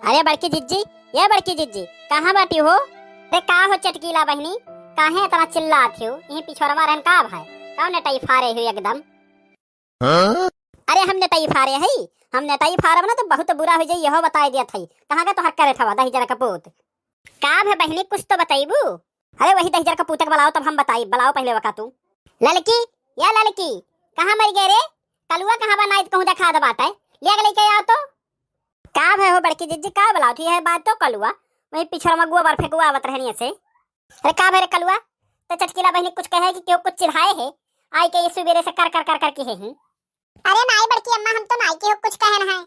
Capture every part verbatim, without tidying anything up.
अरे बड़की जिज्जी, ये बड़की जिज्जी, कहाँ बाटी हो? अरे का हो चटकीला बहिनी, काहे इतना चिल्लात हो? यहीं पिछोरवा रहन का भाई? कौन नेटई फारे हो एकदम? हाँ? अरे हम नेटई फारे हई, हम नेटई फारब ना तो बहुत बुरा हो जाई, यहो बताई दिया थई। कहाँ का तोहर करे थवा दहिजर कपूत? का भे बहिनी, कुछ तो बतइबू? अरे वही दहिजर कपूते के बुलाओ, तब हम बताई, बुलाओ पहले वका तू। ललकी, या ललकी, कहाँ मर गए रे? कलुआ कहाँ बा, नाई त कहूँ देखा दे बाटे, ले के लेके आओ तो। का भय हो बड़की जिज्जी, का बुलाओ थी, यह बात तो कलुआ वही पिछड़ में गोबर फेंकुआवत रहनी से। अरे का भय रे कलुआ, तो चटकीला बहिनी कुछ कहे कि क्यों कुछ चिल्लाए है, आई के ये सुबेरे से कर कर कर कर की है ही। अरे नाई बड़की अम्मा, हम तो नाई के हो कुछ कहन है।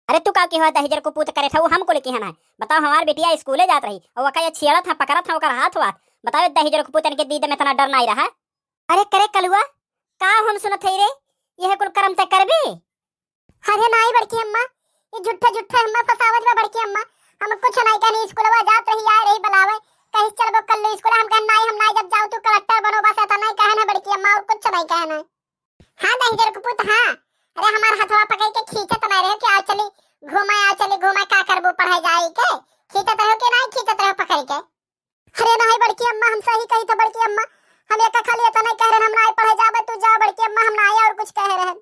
अरे तू का की हो दहिजर कपूत करे था, वो हमको लेके है ना। बताओ हमार बिटिया स्कूले जात रही और वका ये छेड़त है, पकड़त है ओकर हाथ वाथ। बताओ ये दहिजर कपूत इनके दीद में इतना डर नाई रहा। अरे करे कलुआ, का हम सुनत है रे, यह कुल करम ते करबे? अरे नाई बड़की अम्मा, ये झूठा झूठा हम्मा फसावत बा बड़की अम्मा। हम कुछ नाई कहनी, स्कूलवा जात रही, आए रही बुलावे, कहिस चलबो कल्लू स्कूल, हम कहन नाई, हम नाई जब जाओ तू कलेक्टर बनो, बस इतना ही कहन है बड़की अम्मा, और कुछ नाई कहन है। हाँ दहिजर कपूत, हाँ। अरे हमार हथवा पकड़ के खींचत नाई रहे कि आओ चली घूमे, आओ चली घूमे, का करबू पढ़े जाई के? खींचत रहो कि नाई खींचत रहो पकड़ के? अरे नाई बड़की अम्मा, हम सही कही तो बड़की अम्मा, हम एक खाली इतना ही कह रहे हम नाई पढ़े जाबे, तू जाओ बड़की अम्मा, हम नाई और कुछ कह रहे।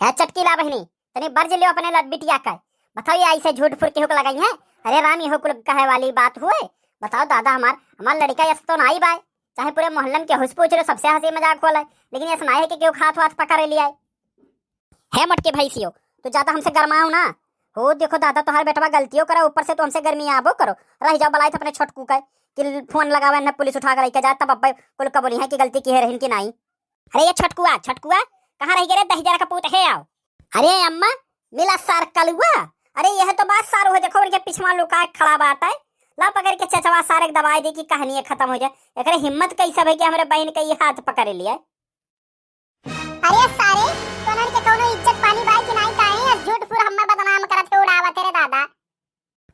है चटकीला बहिनी, तनी बर्ज लियो अपने लड़ बिटिया का। बताओ ये ऐसे झूठ फूर केहू के लगाई है? अरे राम, यहो कुल कहे वाली बात हुए? बताओ दादा, हमार, हमार लड़का यस तो नाई बाय, चाहे पूरे मोहल्ला में केहू से पूछ लो, सबसे हंसी मजाक होला, लेकिन यस नाई है कि केहू हाथ वाथ पकड़ लिया है। हे मोटके भैंसियो, तू ज्यादा हमसे गरमाओ ना। हो देखो दादा, तोहार बेटवा गलतियों करा, ऊपर से तू हमसे गर्मी आबो करो। रह जाओ, बुलाइत अपने छोटकू का कि फोन लगावे ना, पुलिस उठा के लेके जाए, तब अब्बे कुल कबूली है कि गलती की है रहन की नाई। अरे ये छोटकुआ, छोटकुआ, कहाँ रह गए रे दहिजर कपूत, हे आओ। अरे अम्मा, मिला सार कलुआ। अरे यह तो बात सार हो, देखो उनके पिछवा लुका के खड़ा बात है। ला पकड़ के चचवा सारे के दबाई दे कि कहानी खत्म हो जाए। एकरे हिम्मत कैसे भई कि हमरे बहन के ये हाथ पकड़ लिया। अरे सारे, तोनन के कौनो इज्जत पानी बाय कि नाई, काहे झूठ फूर हम्मे बदनाम करत के उड़ावत है रे दादा?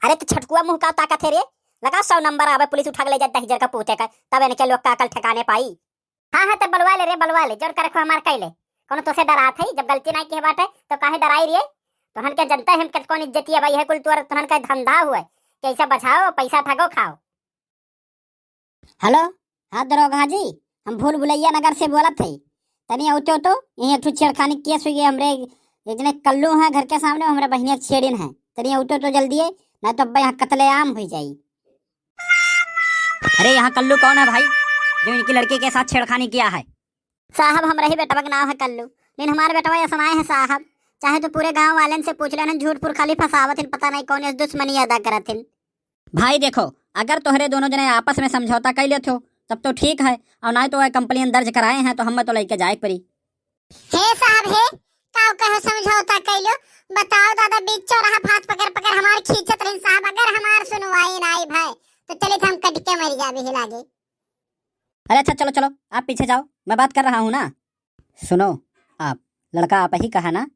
अरे तो छटकुआ मुंह का ताकत है रे, लगा सौ नंबर आवे, पुलिस उठा के ले जाए दहिजर कपूते का, तब इनके लोग का अकल ठिकाने पाई। हाँ हाँ, तब बलवा ले रे, बलवा ले, जोर करे खो हमार कैले। कौनो तोसे डरात है, जब गलती नाई किए बाटे तो काहे डराई रे? तोहन के जनता है हम के कौन इज्जतिया भाई है, कुल तोर तोहन का धंधा हुए, कैसे बचाओ पैसा ठगो खाओ। हेलो, हाँ दरोगा जी, हम भूल भुलैया नगर से बोलत है। तनी औतो तो, यहीं एक ठो छेड़खानी केस हुई है हमरे, एक जने कल्लू हैं घर के सामने, वो हमरे बहिनिया छेड़िन है। तनी औतो तो जल्दी है, ना तो अब्बे यहाँ कत्लेआम हुई जाई। अरे यहाँ कल्लू कौन है भाई, जो इनकी लड़की के साथ छेड़खानी किया है? साहब, हमरे ही बेटवा के नाम है कल्लू, लेकिन हमारे बेटवा ऐसा नाई है साहब। चाहे तो पूरे गांव वालेन से पूछ लेना, झूठ फूर खाली फंसावत हैं, पता नहीं कौन ऐसी दुश्मनी अदा करत हैं। भाई देखो, अगर तोहरे दोनों जने आपस में समझौता कर लेत हो, तब तो ठीक है, और नाई तो वह कंप्लेन दर्ज कराए हैं, तो हमें तो लेके जाए के पड़ी। हे साहब, हे, काव कहे समझौता कैलो? बताओ दादा, बीच चौराहा हाथ पकड़ पकड़ हमार खींचत रही साहब, अगर हमार सुनवाई नाई भाई, तो चलित हम कट के मर जाबे ही लागे। अरे अच्छा, चलो, चलो, आप पीछे जाओ, मैं बात कर रहा हूँ ना। सुनो, आप, लड़का आप ही कहा ना,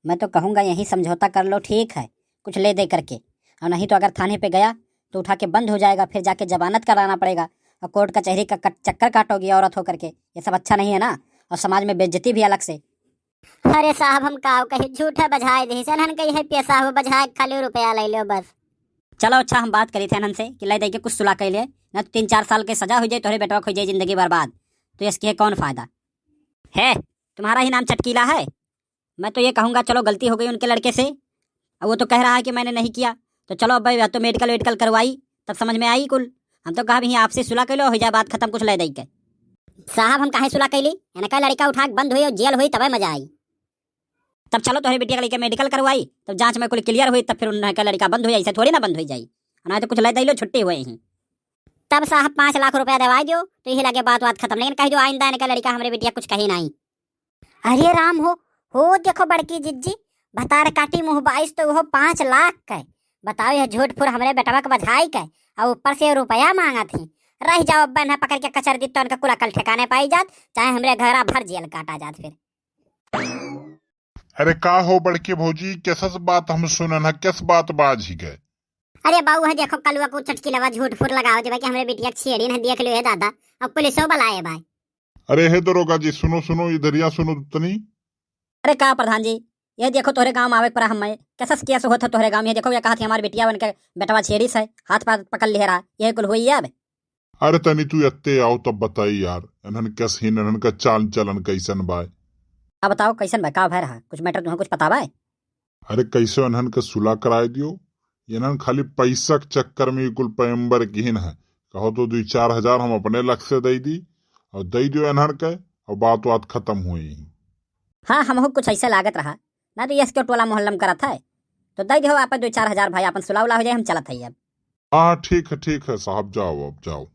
मैं तो कहूँगा यहीं समझौता कर लो, ठीक है, कुछ ले दे करके, और नहीं तो अगर थाने पे गया तो उठा के बंद हो जाएगा, फिर जाके जमानत कराना पड़ेगा और कोर्ट कचहरी का कट-, चक्कर काटोगी औरत होकर के, ये सब अच्छा नहीं है ना, और समाज में बेइज्जती भी अलग से। अरे साहब, हम काव कही, झूठा बझाए दे, सनहन कही है पैसा हो बझाए, खाली रुपया ले लो बस। चलो अच्छा, हम बात करी थे इनसे कि ले दे के कुछ सुलह कर ले, ना तो तीन चार साल के सजा हो जाए, तोहरे बेटवा खो जाए, जिंदगी बर्बाद, तो इसके कौन फायदा है? तुम्हारा ही नाम चटकीला है। मैं तो ये कहूँगा, चलो गलती हो गई उनके लड़के से, अब वो तो कह रहा है कि मैंने नहीं किया, तो चलो अब या तो मेडिकल वेडिकल करवाई, तब समझ में आई कुल। हम तो कहा भी आपसे सुलह कर लो, हो जाए बात खत्म, कुछ ले दे के। साहब, हम काहे सुलह कैली? इनका लड़का उठा के बंद हुई और जेल हुई, तबे मजा आई। तब चलो तोहरे बिटिया के लेके मेडिकल करवाई, तब जांच में कुल क्लियर हुई, तब फिर उनका लड़का बंद हो जाई, ऐसे थोड़ी ना बंद हो जाई। ना तो कुछ ले दे लो, छुट्टी हुए ही। तब साहब पाँच लाख रुपया दवाई दो, तो यही लगे बात बात खत्म। लेकिन कह दो आइंदा इनका लड़का हमरे बिटिया कुछ कही नहीं। अरे राम हो, हो देखो बड़की जिज्जी, भतार काटी मुँह बाइस तो वो पाँच लाख के। बताओ, यह झूठ फूर हमरे बेटवा के बझाई के, और ऊपर से रुपया मांगत ही। रह जाओ, अब इन्हें पकड़ के कचर दी तो इनका कुल अकल ठिकाने पाई जात, चाहे हमरे घरा भर जेल काटा जात फिर। अरे का हो बड़की भौजी, कैसस बात हम सुनन है, कैस बात बाझी गए? अरे बाऊ, है देखो कलुआ को चटकीलवा झूठ फूर लगाओ देवे कि हमरे बिटिया छेड़िन है, देख लो ये दादा, अब पुलिसो बुलाए भाई। अरे हे दरोगा जी, सुनो सुनो, इधरिया सुनो तनी। अरे का प्रधान जी, ये देखो तोहरे गाँव में आवे के परा हमें, कैसा केस होत है तोहरे गाँव में। ये देखो ये कहत है हमार बिटिया बन के बेटवा छेड़िस है, हाथ पाँव पकड़ लिहे रहा, ये कुल हुई अब। अरे तनी तू एत्ते आओ तब बताई यार, एनहन कैसे ही एनहन का चाल चलन कैसन बाय। अब बताओ कैसन बा, का भय रहा, कुछ मैटर तुम्हें कुछ पता बाय? अरे कैसे एनहन के सुलह कराए दियो, एनहन खाली पैसा के चक्कर में ई कुल पैम्बर किहिन है। कहो तो दुई चार हजार हम अपने लख से दे दी और दे दियो एनहन के, और बात बात खत्म हुई। हाँ, हमहू कुछ ऐसे लागत रहा, ना तो यस क्यों टोला मोहल्ला में करत है, तो दे दियो आप दुई चार हजार भाई, अपन सुलह उलह हो जाए, हम चलत है अब। हाँ ठीक है, ठीक है साहब, जाओ अब जाओ।